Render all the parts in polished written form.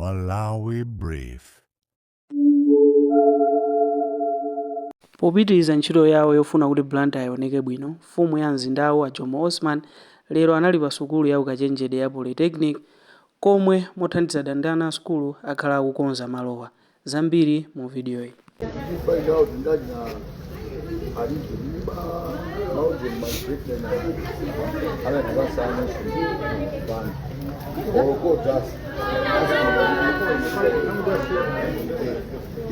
Malawi Brief. Popitiriza ntchito yawo yofuna kuti Blantyre ioneke bwino, mfumu ya mzindawu a Jomo Osman lero anali pa sukulu ya ukachenjede ya Polytechnic komwe mothandizana ndi ana a sukulu akhala akukonza malowa. Zambiri mu vidiyoyi. You find out ndani na alivyo niba mauje mabreakdown ana ndivasana vanhu oko just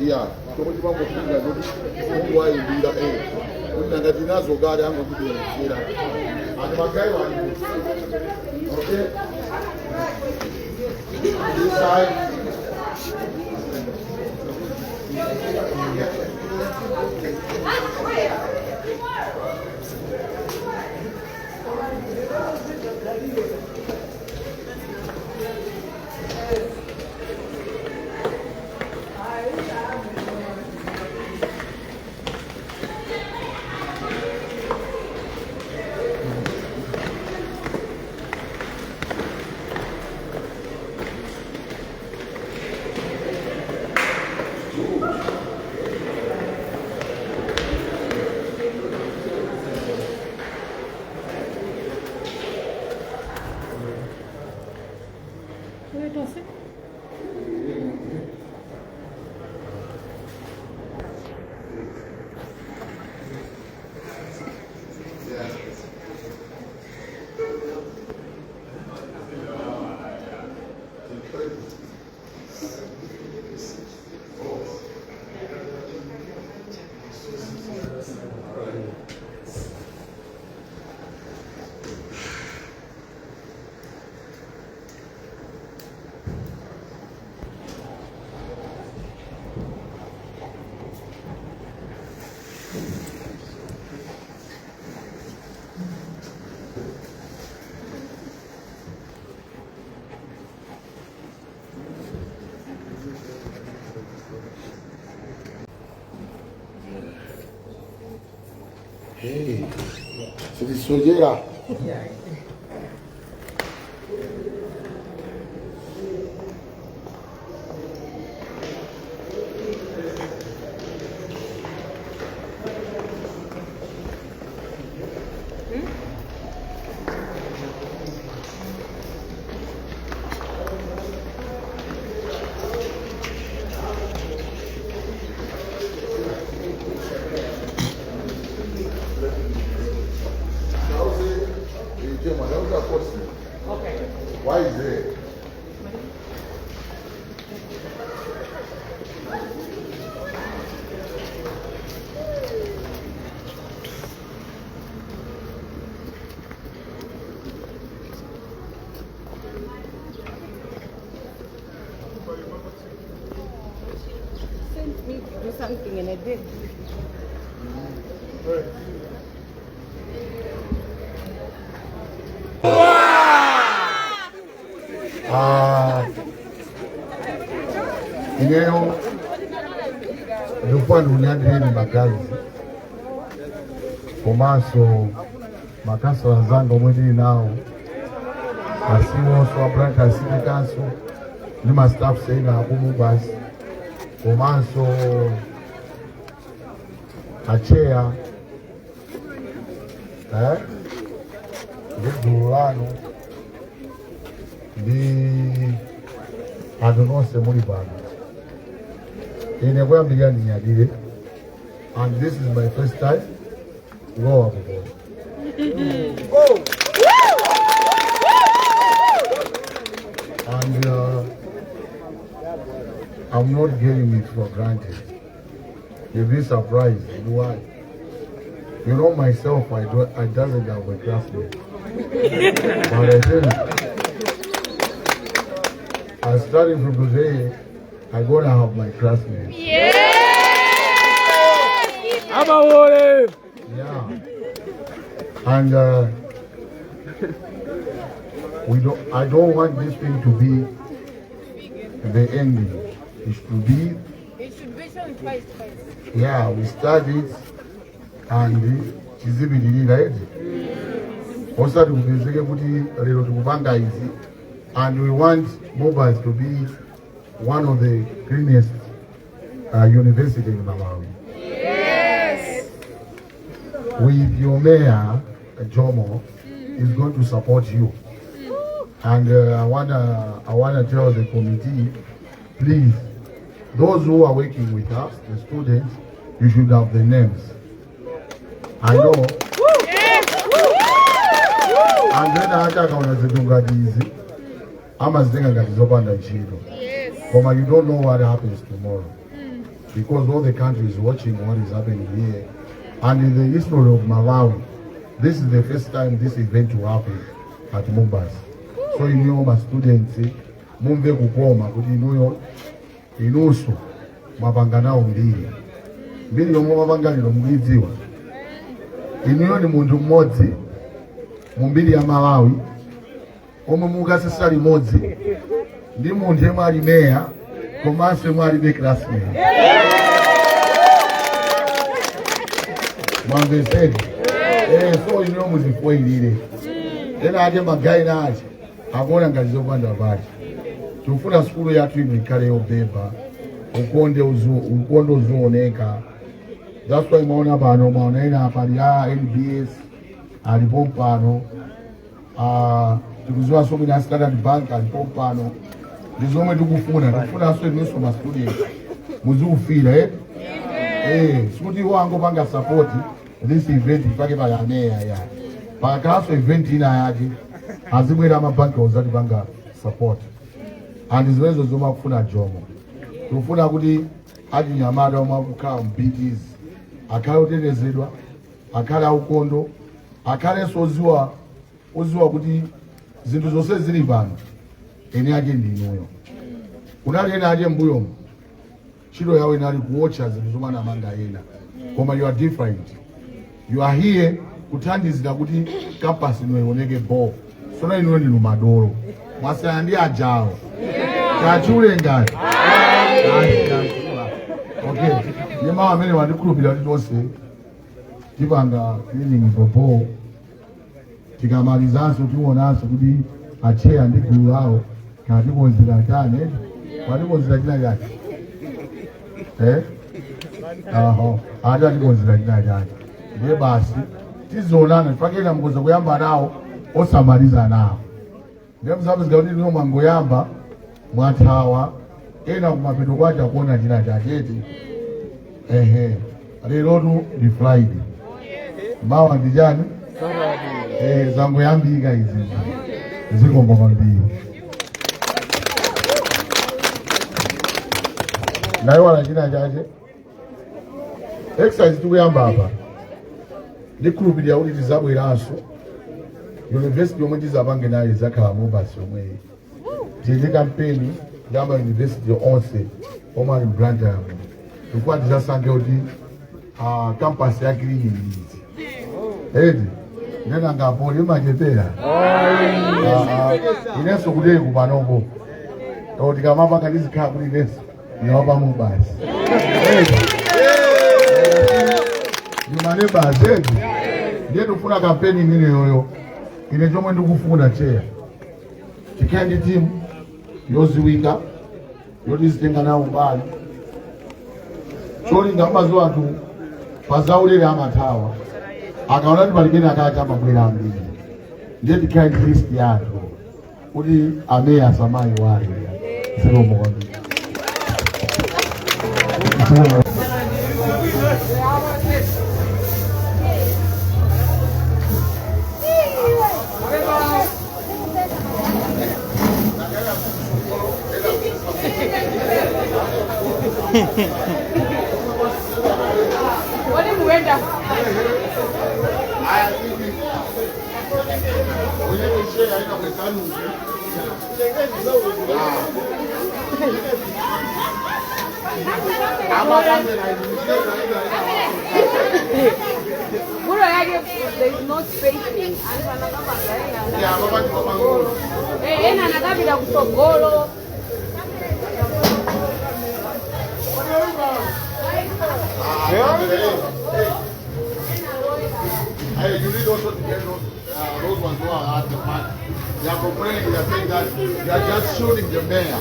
iya tokuti vangofunga kuti mungu waimbira kuti nanga tinazo kale angokudonetsera and magai wani. Okay, this side. Hey, sitisojera. Why is it? Sent me to do something and I did. Ah, ineyo ndikufanira kunyandireni magazi komanso makhansala zanga omwe tili nawo, asiwonso a Blantyre City Council ndi ma staff ena aku MUBAS, komanso acheya ndi gulu lanu ndi anthu nonse muli pano. Ine kuyambirira ndinyadire, and this is my first time kulowa kukola and I'm not getting it for granted. You'll be surprised. Why? You know myself, I doesn't have a classmate. But I tell you, and starting from today, I'm gonna have my classmates. Yeah. And we don't. I don't want this thing to be the ending. It should be. It should be shown twice, twice. Yeah, we start it and chizipitirira eti osati kupezeke kuti lero tikupanga izi, and we want MUBAS to be One of the cleanest university in Malawi. With your mayor, Jomo, is going to support you. And I wanna tell the committee, please, those who are working with us, the students, you should have the names. I know. And then ata akaona zinthu ngati izi amazitenga ngati zopanda ntchito, koma you don't know what happens tomorrow, because all the country is watching what is happening here. And in the history of Malawi, this is the first time this event will happen at MUBAS. So inuyo ma students mumve kukoma kuti inuyo inunso mwapanga nawo mbiri. Mbiri yomwe mwapanga lero mukuidziwa inuyo ni munthu mmodzi mu mbiri ya Malawi omwe mukasesa limodzi ndi munthu yemwe ali meya komanso yemwe alibe classmate. Mwamveseri? Eh, so inuyo muzifoyirire. Ena ake magaina ache akuona ngati zopanda pake. Tikufuna sukulu yathu ino ikhale yobeba, ukonde ukonde uzioneka. That's why mwaona pano, mwaona ena pali a NBS alipo pano. Ah, tikuziwanso mwina Standard Bank alipo pano. Ndi zomwe tikufuna. Tikufunanso inunso ma student muzikufira, eh? Eh, sikuti iwo angopanga support this event pake pali ameya ya pakhalanso event ina yake azibwera amabanki ozatipanga support, and zimenezo zomwe akufuna Jomo. Tikufuna kuti achinyamata omwe akukhala m'BTs akhale otetezedwa, akhale aukondo, akhalenso oziwa kuti zinthu zonse zili pano ene ake ndi inuyo. Kunali ena ake mbuyomu ntchito yawo inali kuwotcha zinthu zomwe anamanga ena, koma you are different. You are here kuthandizira kuti campus ino ioneke bo. Sono inuyo ndinu madolo, mwasiyana ndi ajawo kachule ngati. Ayi, kachula. Okay, ndi mawu amene wandikhulupirira kuti tonse tipanga cleaning popo. Tikamalizanso tionanso kuti acheya ndi gulu lawo katikonzera chani, watikonzera china chake, eh? Aho ati atikonzera china chake. Ndiye basi tizionana fakena mukoza kuyamba nawo osamaliza nawo. Ndiye muzapezeka kuti lino mwangoyamba mwathawa, ena kumapeto kwacha kuona china chaketi. Ehe, lerotu ndi Friday, mawa ndi chani? Eh, zangoyambika izi. Zikomo kwambiri. Nayiwala china chache. Exercise tikuyamba apa, ndikhulupirira kuti tizabweranso. University yomwe tizapange nayo izakhala MUBAS yomweyi. Tili kampeni ya ma university onse omwe ali m'Blantyre muno, chifukwa tizasankhe kuti campus ya cleaning izi eti ndenangapo limachepera inenso kuteku panopo to tikamapanga tizikhala kuti inenso ndinawapa MUBAS eti ndimanebas eti. Ndiye tikufuna kampeni imeneyoyo. Ine chomwe ndikufuna, cheya, tikhale ndi timu yoziwika yoti zitenga nawo mbali. Cholinga amaziwa anthu pazaulere amathawa akaona kuti pali kena kake amabwera ambiri. Ndiye tikhale ndi list ya anthu kuti ameya asamayiwale. Zikomo kwambiri. Zikomo. Wali muwenda. Buro yake there is no spacing. Anthu anakapanga ena. Eh, ena anakapita kusogolo. Hey, you need also to get those ones who are at the back. They are complaining, they are saying that they are just shooting the mayor.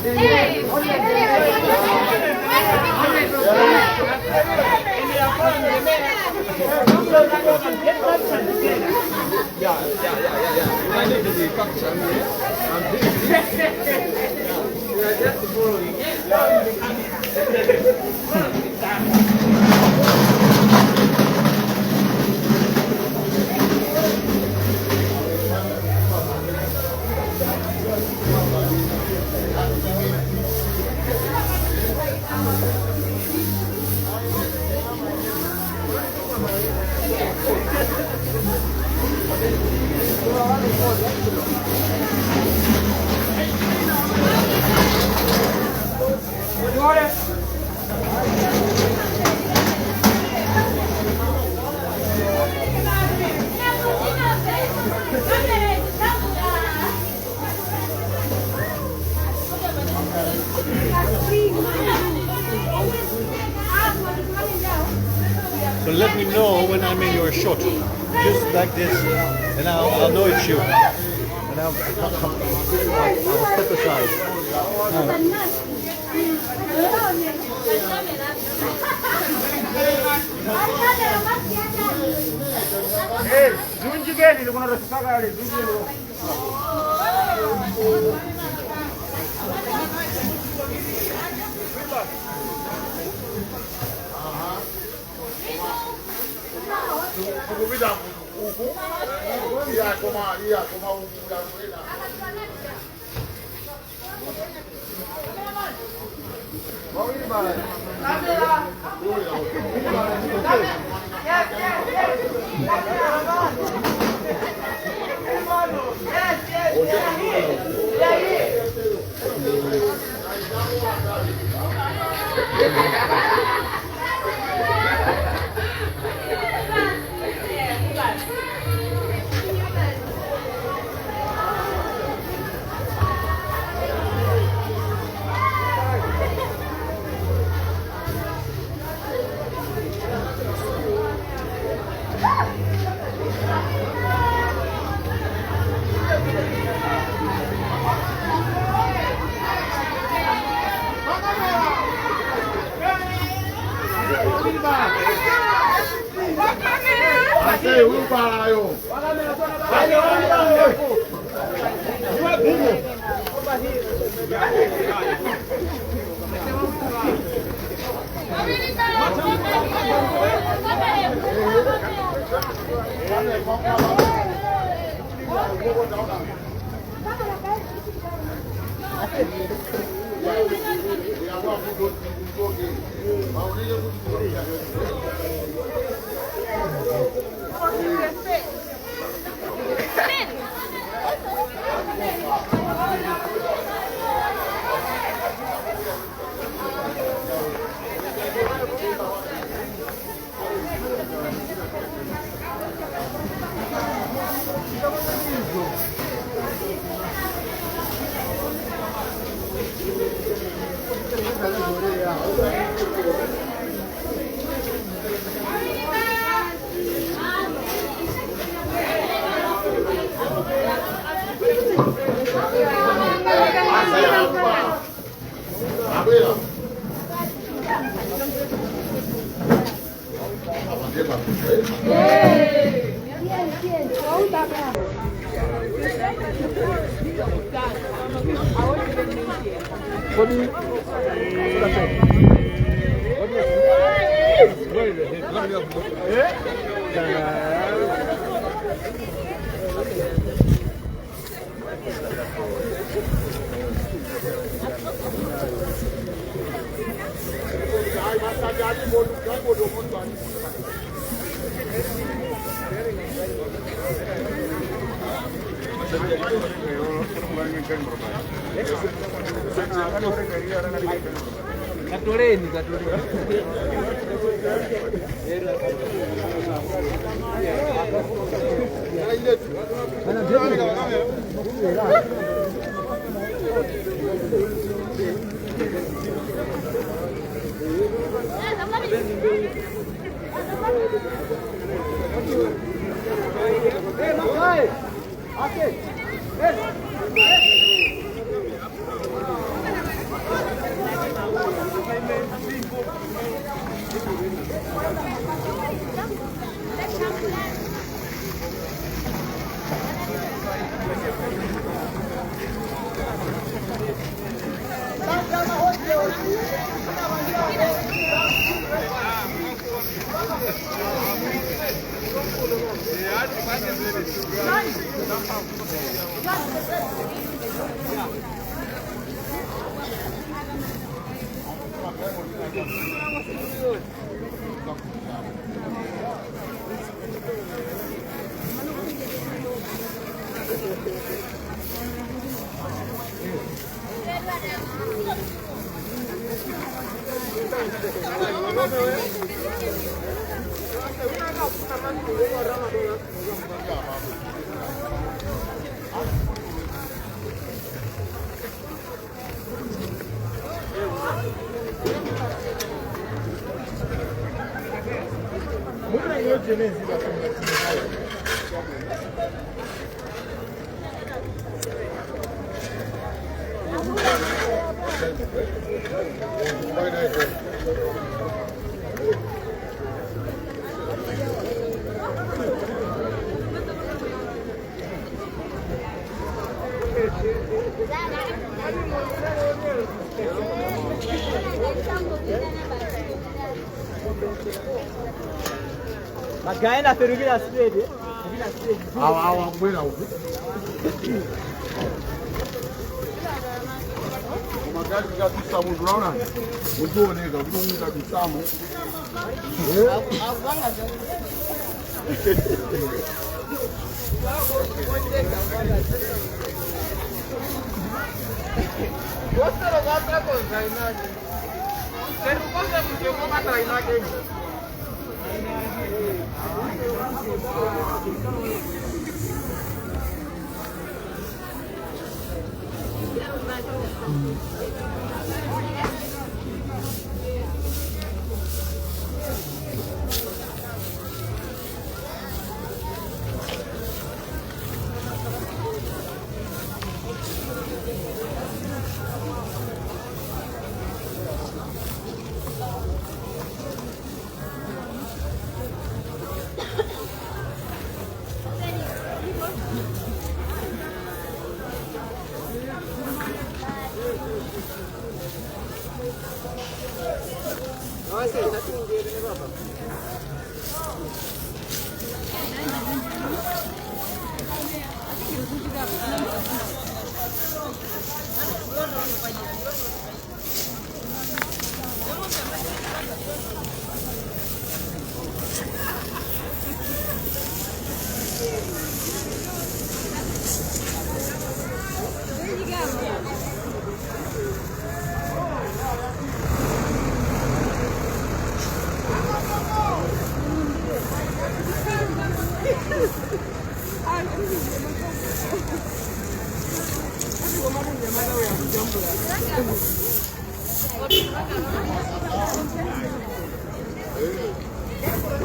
So let me know when I'm in your shot, just like this, and I'll know it's you. And I'll step aside. Ukupita uku iya koma uku ya Magaena feruvira straight. Awa awa bwera uku. Magari katusa mundu unaona? Utuoneka kuti katusamo.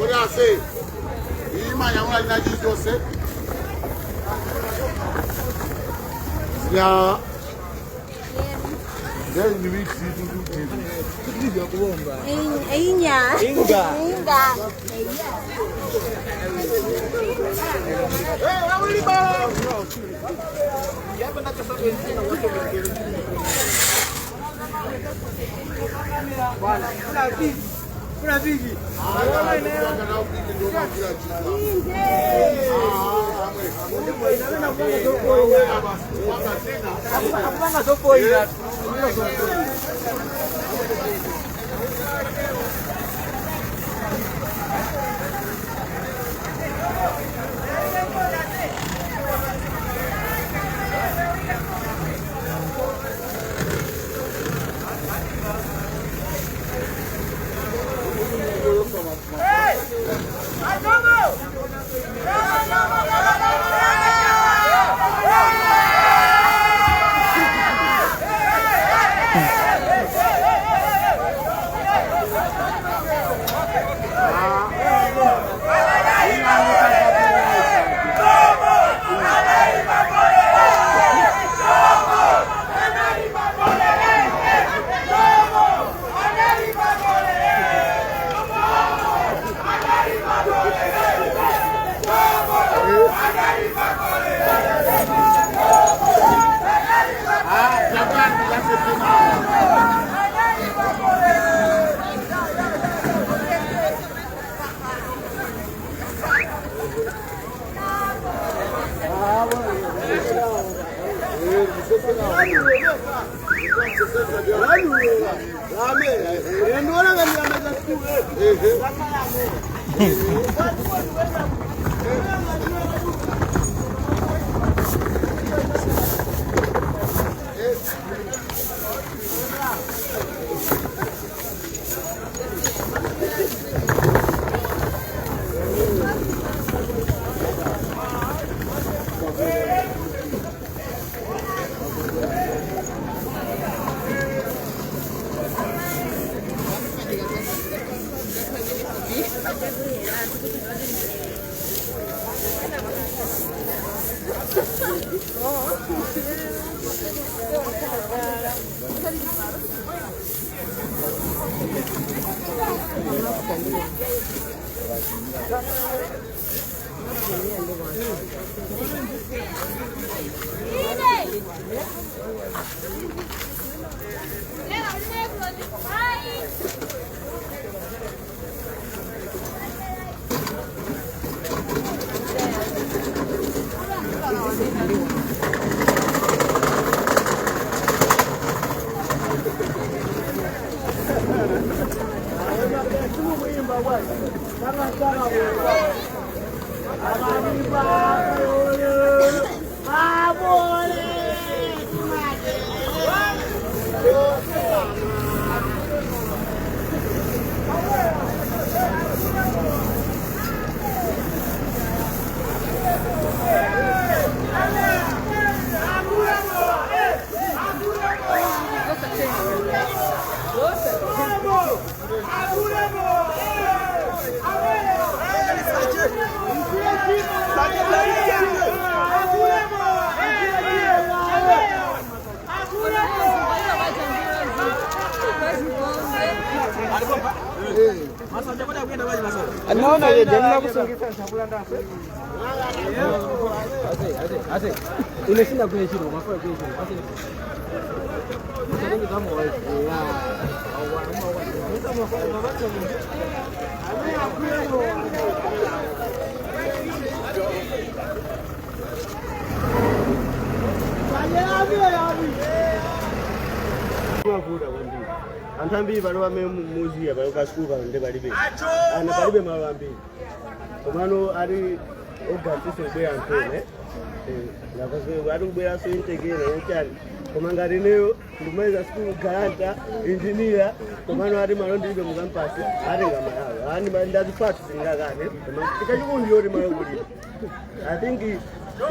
Ora se imanya ula lina chilichonse ya Inya. Inga. Inga. Kuna vigi. Akupanga zopoira. Anthu ambiri pano pamene muziya pano pasukulu pano ndi palibe ana palibe malo ambiri komano ali ogatise kubwera anthu ene ari kubweranso intekera yochani koma ngati ineyo ndikumaliza sukulu galanta injiniya komano ati malo ndilibe mu campus atenga malawi ani ndazifatu singakane koma chachikulu ndiyoti malo kuti I think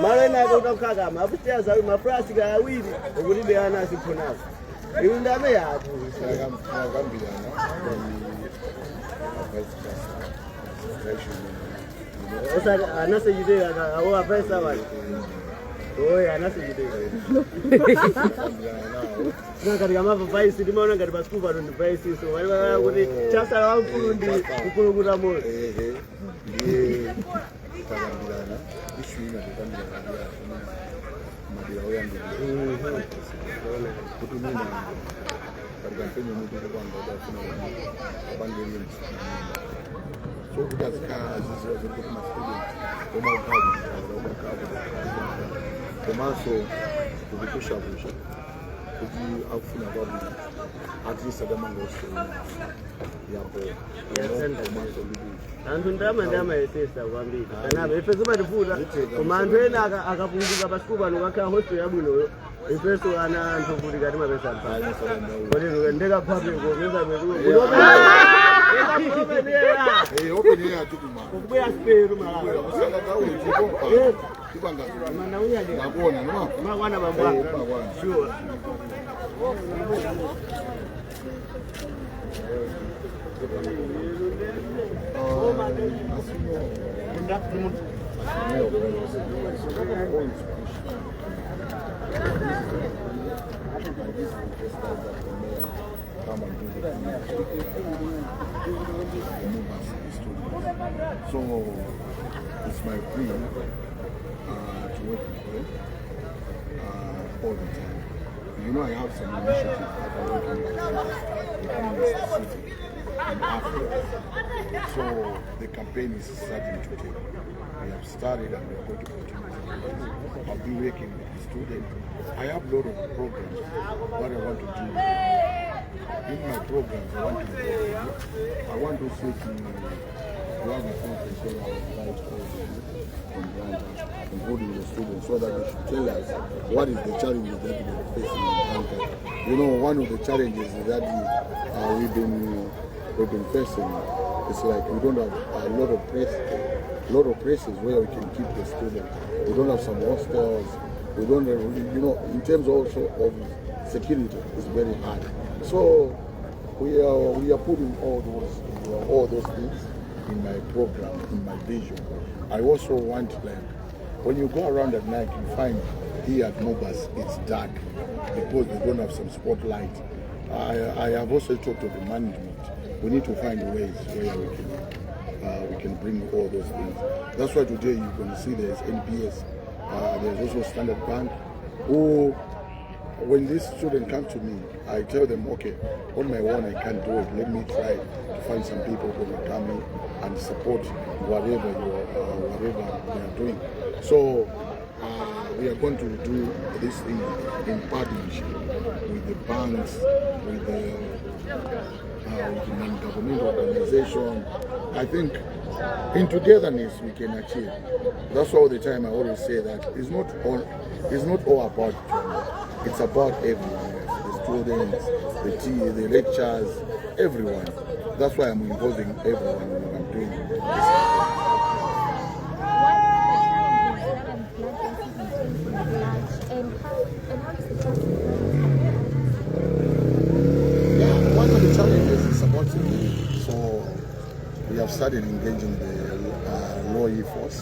malo ena ake utakukakama upstairs awi mafrasika awiri okulibe ana asiphonazo iwe ndame yathu anasejiteka awo apesa wali oye anasejiteka ngati kamava vaisi timaona ngati pasukulu pano ndi vaisi so wali vakaya kuti chasala wamkulu ndi mkulukuta moyo ndiye takambirana issue ina tikambirana madera oyambirira kuti mwina pali kampeni yomwe tikupanga udafuna kuti apange links so kuti azikhala aziziwa zoti kuti ma-student omakhala omakhala komanso kukupushakusha kuti akufuna kwabwino at least akamanga usona yapo komanso ndikuti anthu ndama ndamayesesa kwambiri kanabe ife zimatifuta koma anthu ena akapunguka pasukulu pano kakhala hostel yabwinoyo ifeso ana anthu kuti kati mapesa mpaka kodi ndekaphapeko open air tikuma kubwera siperu malawi Nakuona no? makwana bambo sure. So it's my plea to work with them all the time. You know, I have some initiatives that I'm working with the cleanest city in Africa. So the campaign is starting today. We have started and we are going to continue. I'll be working with the students. I have a lot of programs what I want to do. In my programs, I want to involve you. I want also to have a conference where I invite all of you from Blantyre, including the students, so that they should tell us what is the challenges that we are facing in Blantyre. You know, one of the challenges that we've been facing is like we don't have a lot of places where we can keep the students. We don't have some hostels. We don't have, in terms also of security, it's very hard. So we are putting all those things in my program, in my vision. I also want, like, when you go around at night, you find here at Mobus it's dark because they don't have some spotlight. I have also talked to the management. We need to find ways where we can bring all those things. That's why today you can see there's NBS, there's also Standard Bank, who, when this student comes to me, I tell them, "Okay, on my own I can't do it. Let me try to find some people who will come in and support whatever they are doing." So we are going to do this thing in partnership with the banks, with the non-governmental organization. I think in togetherness we can achieve. That's why all the time I always say that it's not all about Jomo. It's about everyone else. The students, the lecturers, everyone. That's why I'm involving everyone when I'm doing this. What are the challenges that Blantyre City is facing at large, and how is the traffic? Yeah, one of the challenges is about security. So we have started engaging the law force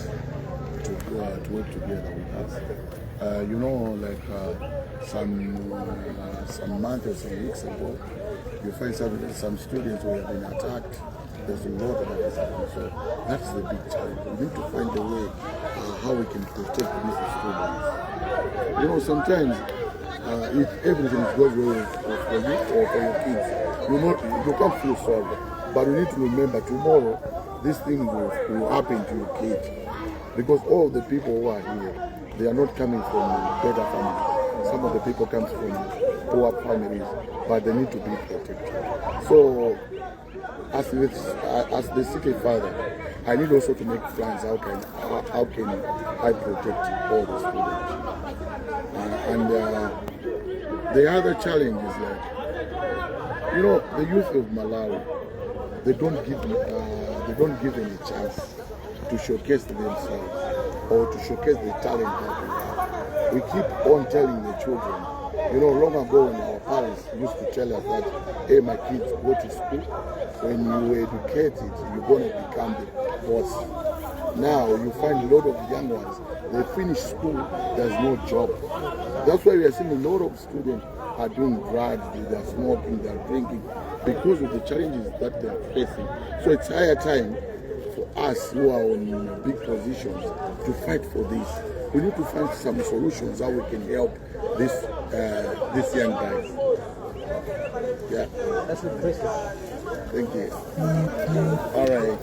to work together with us. Like some months or some weeks ago, you find some students who have been attacked. There's a lot that is happening. So that's the big challenge. We need to find a way how we can protect these students. Sometimes if everything goes well for you or for your kids, you can't feel sorry. But you need to remember tomorrow, this thing will happen to your kid. Because all the people who are here, they are not coming from better families. Some of the people come from poor families, but they need to be protected. So, as the city father, I need also to make plans. How can I protect all the students? And the other challenge is like, the youth of Malawi, they don't give any chance to showcase themselves or to showcase the talent that we have. We keep on telling the children, long ago when our parents used to tell us that, "Hey, my kids, go to school. When you educated, you're going to become the boss." Now you find a lot of young ones, they finish school, there's no job. That's why we are seeing a lot of students are doing drugs, they are smoking, they are drinking, because of the challenges that they are facing. So it's higher time for us who are on big positions to fight for this. We need to find some solutions how we can help this young guys. Yeah. That's impressive. Thank you. All right.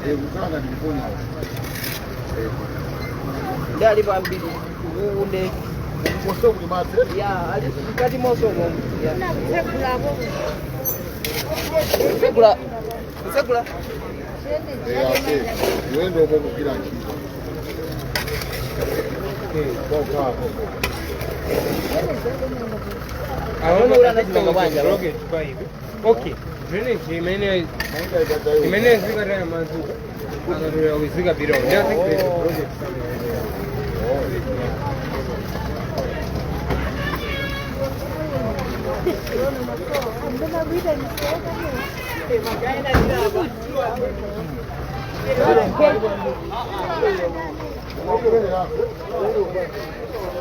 Kukana ndikuponya. Ndi alipo ambiri unde. Kose kuli madzi. Ya, ali mkati monso momwe ya. Kutsegula, kutsegula. Iwe ndomwe kugwira ntchito. Kokha. Aona anachimanga bwanja. Rocket pipe. Okay, drainage imene imene zikataya madzi akatolera kuzikapita. I think there's a project somewhere there.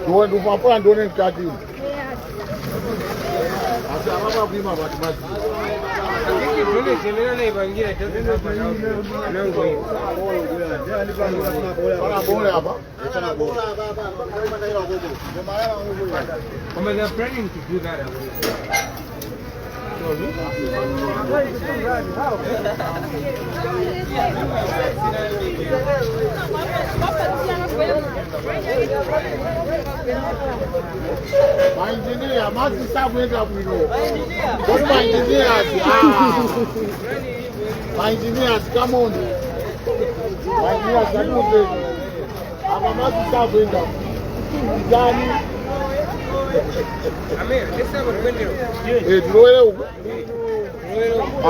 Ndiwe ndifafuna ndione mkati. Asi amama kuima pati madzi. I think the drainage imene anaipangira it doesn't have an outlet. Anangoipa. Panabole apa. Koma they're planning to do that. I believe. Mainjinia, madzi sakuenda bwino. Kodi mainjinias, ah. Mainjinias, come on. Mainjinias, anupe. Apa madzi sakuenda. Ndani. Amir, let's have a window. Eh, tilowere uko.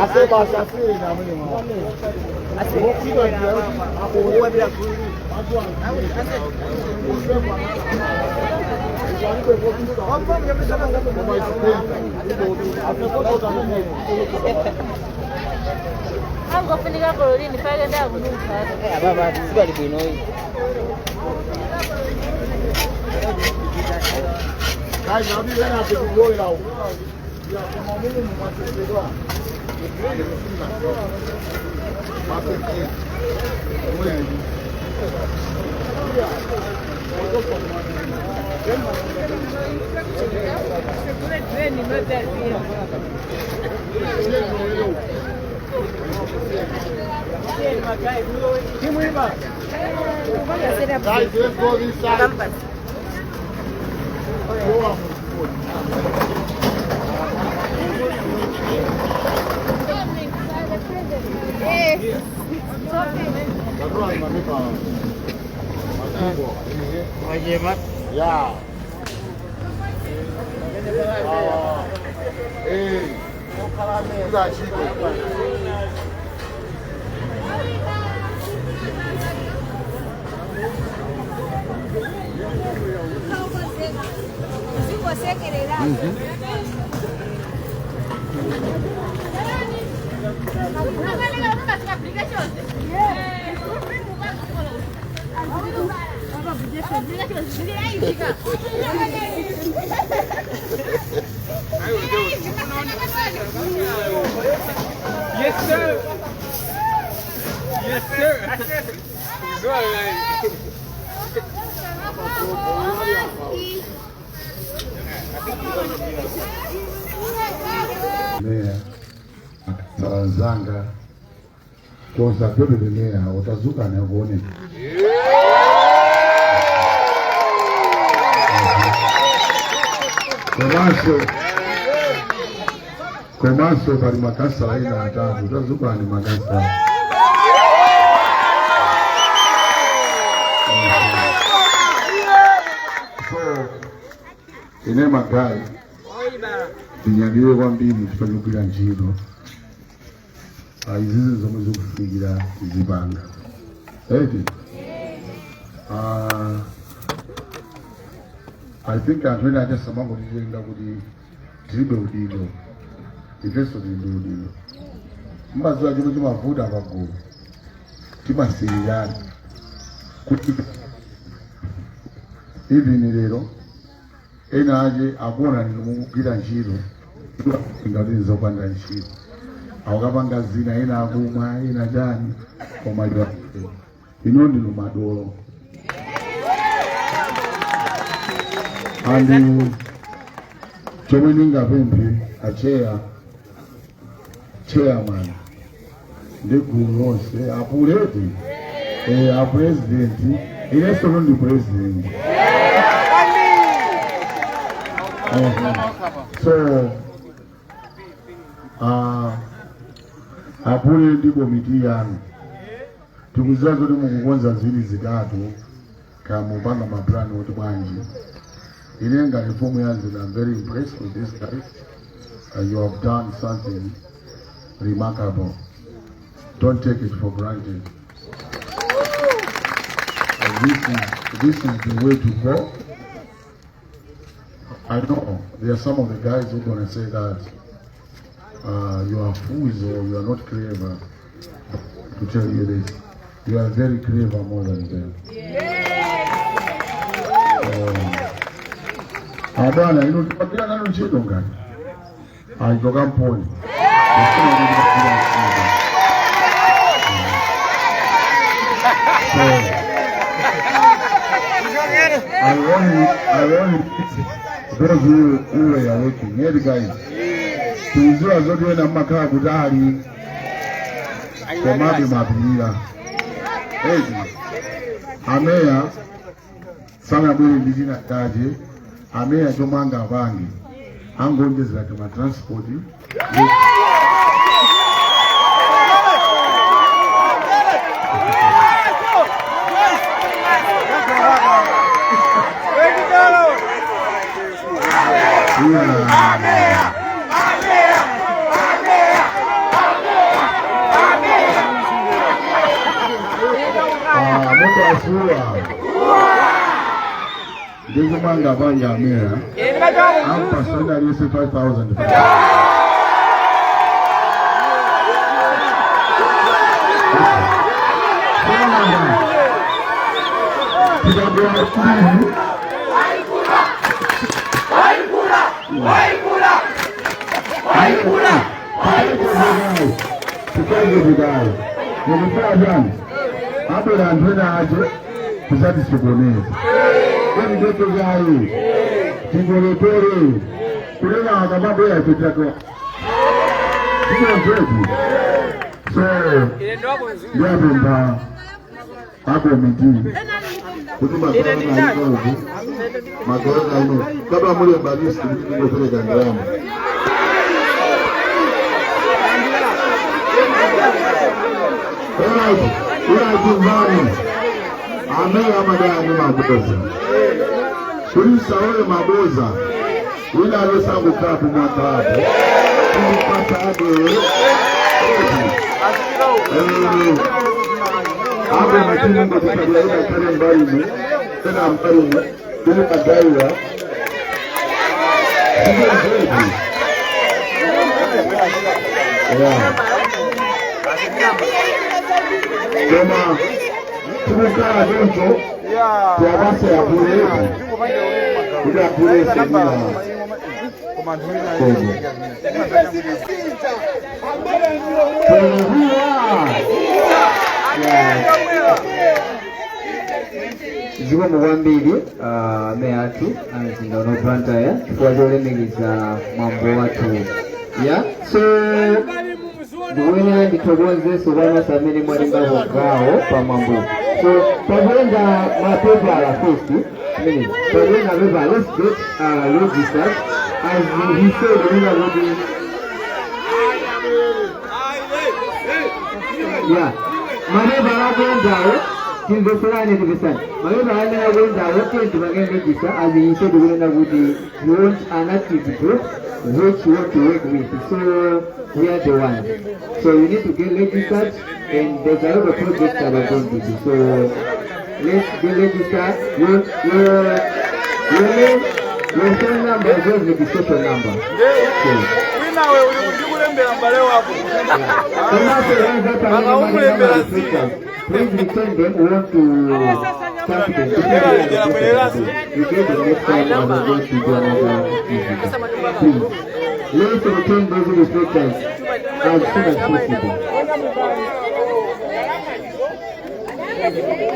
Ase basi asiri na mimi mwa. Wopita njia hapo wewe watu wa. Angofunika kololini pale ndakunuka. Baba sibali bwino. Guys, I'll be ready to go it out. Yeah, koma mumu mwasesedwa. Guys, let's go this side. Go up. Yeah. Hey. Yes, sir. Yes, sir. Go ahead. Meya akasalanzanga kosa deputy meya utazuka na kuone. Komanso pali makasala ina atatu utazuka ni makasala. So ine magai ndinyadire kwambiri chifukwa ntchito izizi zomwe zikufunikira kuzipanga eti. I think anthu ena ake samangotitenga kuti tilibe udindo, ifenso tili ndi udindo. Mmadziwa chomwe chimavuta pagulu timasirirana kuti even lero ena ake akuona ndinu mukugwira ntchito ngati nzopanda ntchito akukapanga zina ena akumwa ena chani koma ino ndinu madolo. And chomwe ndingapemphe acheya chairman ndi gulu lonse apuleti a president inenso ndi president. So apule ndi komiti yanu tikuziwa zoti mukukonza ziwiri zitatu kamupanga maplani oti bwanji. Ine ngati mfumu ya mzinda, I'm very impressed with this guys. You have done something remarkable. Don't take it for granted. This is the way to go. I know there are some of the guys who are going to say that you are fools or you are not clever. To tell you this, you are very clever more than them. Abana, ino tipakira nalo ntchito ngati achoka mponi. Ndifuna kuti tikagwira ntchito. So I only those who were working. Hey guys, tuziwa zoti wena mmakhala kutali, komabe mapirira. Ezi ameya sanabwere ndi china chache. Ameya chomwe angapange, angonjezera kama transport. Yeah. Ah, moto asuwa ndizomwe angapange ameya, ampasenda aliyese 5000. Tikagula kulu. Waikula, tikaze vigayo mukufuna chani? Abwera anthu ena aje kuzatisokoneza. Kwani ndoto zayo tingoletore kunena akamabwera chitako tinozedi. So ndiyapempha akomiti kuti magalana inoku, magalana ino kabla mulemba list kuti tingopereka ndalama. Alright, ila amene amadaya ndi maboza, kuti saole maboza wina alosangokhala kumwakalapo kumupasa abwere apo matimungo tikabwera kale mbalimu tena mbalimu tili magayiwa sizenzedi. Yeah. Koma tikukhala choncho, tiyapase apulepo kuti apule semina kogo Toluwa. Zikomo kwambiri ameya athu amzinda uno Blantyre chifukwa cholemekeza mwambo wathu. Ya, so ndikuyenera ndithokozenso kwa nonse amene mwatengako gawo pa mwambo. So pakulenga mapepala first minute, pakulenga mapepala, let's get registered. As he said, kunena kuti yeah, mapepala akuyendawo, timveserane, timvesane. Mapepala amene akuyendawo, tiye register. As he said, kunena kuti you want an active group which you want to work with, so we are the ones. So you need to get registered, and there's a lot of projects that are going to do. So let's get registered. Your name, your phone number, as well as registration number. So, Winawe uli kundikulembera mbale wako. Please return them. We want to start them. You get the next time and we're going to do another visit. Please, let's return those reflectors as soon as possible.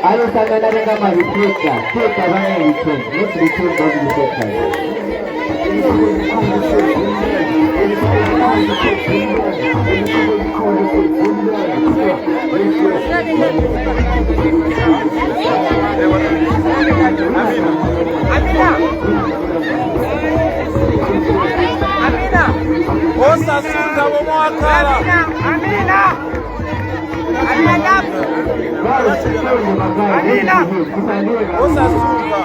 Alessandra kama reflector, take a return. Let's return those reflectors. Amina. Amina. Osasunda bomwe wakhala. Amina. Amina. Amina. Osasunda.